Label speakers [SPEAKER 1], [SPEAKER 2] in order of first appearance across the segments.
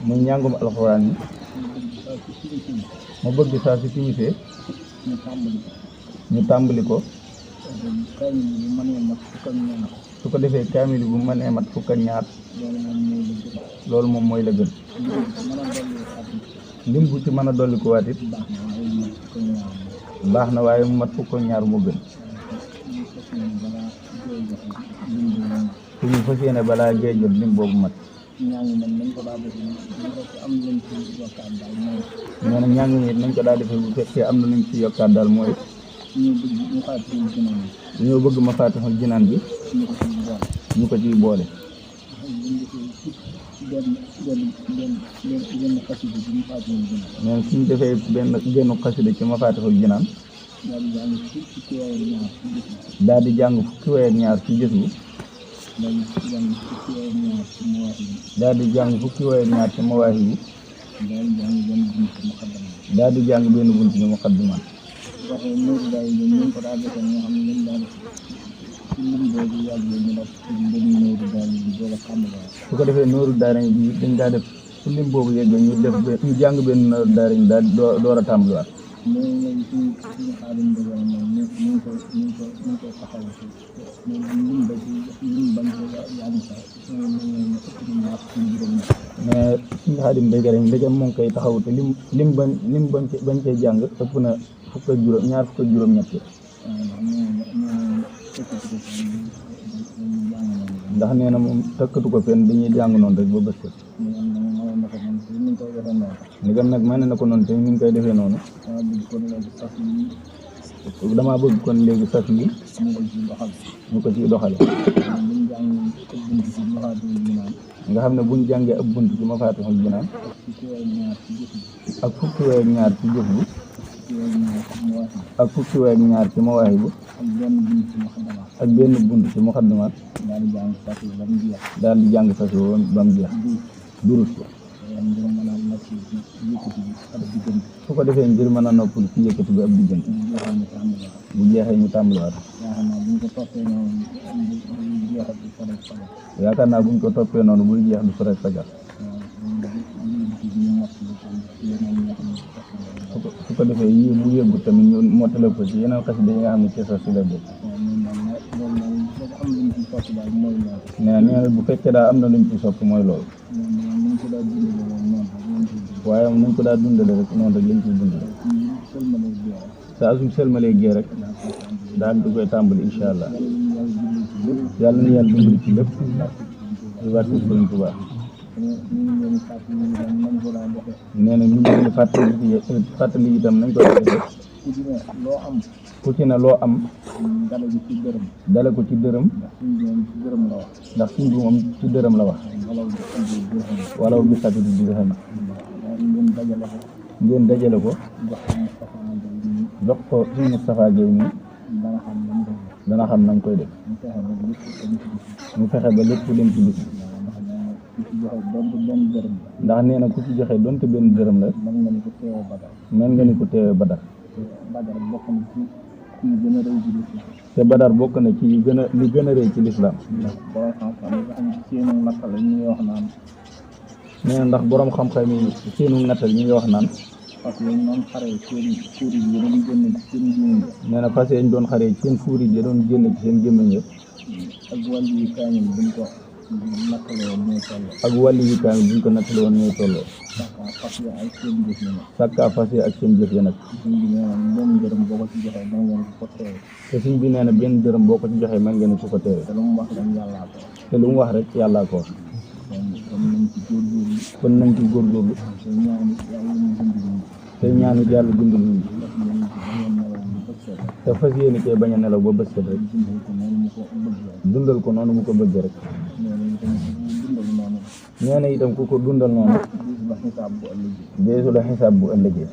[SPEAKER 1] muy njàngum alxuraan yi mu bëgg saa si timisee ñu tàmbali ko su ko defee kaamil bu mënee mat fukk ak ñaar loolu moom mooy la gën lim bu ci mën a dolli ko waat it baax na waaye mu mat fukk ak ñaar moo gën su ñu fas yéene balaa gee jot lim boobu mat nee na njàng mi nañ ko daa defee bu fekkee am na luñ ci yokkaat daal mooy dañoo bëgg Mafatihul Jinaan bi ñu ko ciy boole nee na suñu defee benn génnu xasida ci Mafatihul Jinaan daal di jàng fukki way ak ñaar ci gis bu daal di jàng fukki way ak ñaar ci mawaahi bi daal di jàng benn bunt ci muqaddimaat su ko defee nooru daarañ bi dañ daa def su lim boobu yeggee ñu def ñu jàng benn nooru daarañ daal door a tàmbaliwaat mais suñu Xaadim Mbay rek ndegem moo ngi koy taxaw te lim bañ cee jàng ëpp na fukk ak juróom ñaar fukk ak juróom-ñett ndax nee na moom tëkkatu ko fenn dañuy jàng noonu rek ba bës ko ndegem nag mën na ko noonu te ni ñu koy defee noonu damaa bëgg kon léegi sas yi ñu ko ciy doxale nga xam ne buñ jàngee ab bunt ci Mafatihul Jinaan ak fukki way ak ñaar ci jëf bu ak fukki way ak ñaar ci mawaahi bu ak benn bunt ci muqaddimaat daal di jàng sas yi ba mu jeex durus ko su ko defee ngir mën a noppal ci yëkkati bi ab diggante bu jeexee ñu tàmbaliwaat yaakaar naa buñ ko toppee noonu buy jeex du sore fajar su ko defee yii mu yëggu tamit ñu mottale ko ci yeneen xasida yi nga xam ne ci sa si la bokk nee na bu fekkee daa am na luñ ci sopp mooy loolu waaye nañ ko daa dundale rek noonu rek lañ ciy dundale saa suñ sëlmalee gee rek daal di koy tàmbali incha allah yàlla na yàlla dimbali ci lépp di barke Sëriñ Tuubaa nee na ñu ngi leen fàttali itam nañ ko defee ku ci ne loo am dale ko ci dërëm ndax suñ bi moom ci dërëm la wax walaw bi sati di dirham ngeen dajale ko jox ko suñu Moustapha Gueye mi dana xam nañ koy def mu fexe ba lépp dem ci bis ndax nee na ku ci joxe donte benn dërëm la mën nga ni ko teewee Badar te Badar bokk na ci li gën a rëy ci lislaam nee na ndax borom xam-xam yi seenu nattal ñi ngi wax naan nee na fas yañ doon xaree seen fuuri yi doon génn ci seen gémmiñ yëpp ak wàllu yi kaamil buñ ko nattale woon ñooy tolloo sàkkaa fas yi ak seen jëf ya nag te suñ bi nee na benn dërëm boo ko ci joxee mën ngeen ku ko teewee te lu mu wax rek yàllaa ko wax kon nañ ci góorgóorlu te ñaanut yàlla dund ñu te fas yéene cee bañ a nelaw ba bës rek dundal ko noonu mu ko bëgg rek nee na itam ku ko dundal noonu deesu la xisaab bu ëllëgee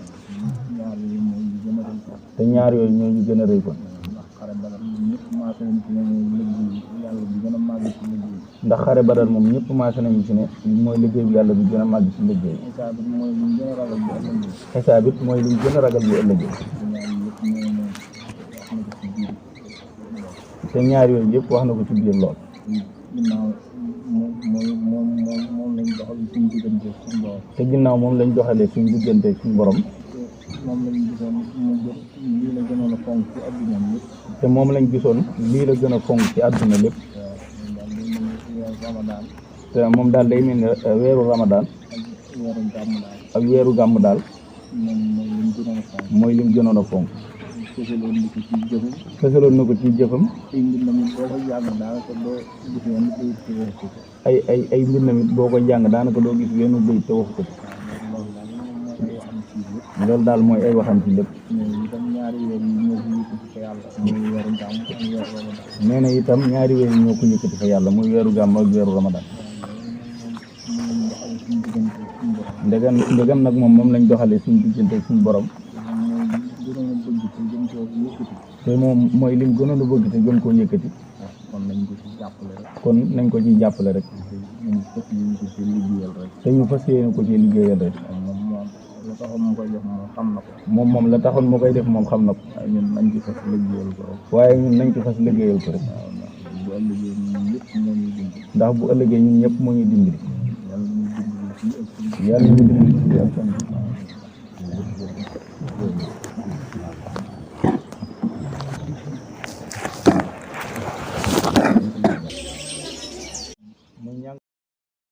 [SPEAKER 1] te ñaar yooyu ñoo ñu gën a rëy kon ndax xare Badar moom ñëpp maase nañu ci ne mooy liggéey bi yàlla bi gën a màgg ci liggéey xisaab it mooy liñ gën a ragal bu ëllëgee te ñaar yooyu yëpp wax na ko ci biir lool suñu diggante suñu borom. te ginnaaw moom lañ doxalee suñu diggante suñu borom. moom lañ gisoon lii la gënoon a fonk ci àdduna lépp. te moom lañ gisoon lii la gën a fonk ci àdduna lépp. te moom daal day mel ni weeru Ramadan. ak weeru gàmm daal. mooy lim gënoon a fonk. fësaloon na ko ci jëfam. ay mbindam it boo ko jàng daanaka doo gis wenn bayit te waxu ko ci. loolu daal mooy ay waxam ci lépp. nee na itam ñaari weer yi ñoo ko yëkkati fa yàlla muy weeru gàmm ak weeru Ramadan. ndegam nag moom lañ doxalee suñu diggante suñu borom. te moom mooy lim gënoon a bëgg te gën koo yëkkati. kon nañ ko ci jàppale rek. te ñu fas yéene ko ci liggéeyal rek. la taxoon mu koy def moom xam na ko. moom la taxoon mu koy def moom xam na ko. waaye ñun nañ ci fas liggéeyal ko rek. waaye ñun nañ ci fas liggéeyal ko rek. ndax bu ëllëgee ñun ñëpp moo ñuy dimbali. yàlla ñu dimbali ci ak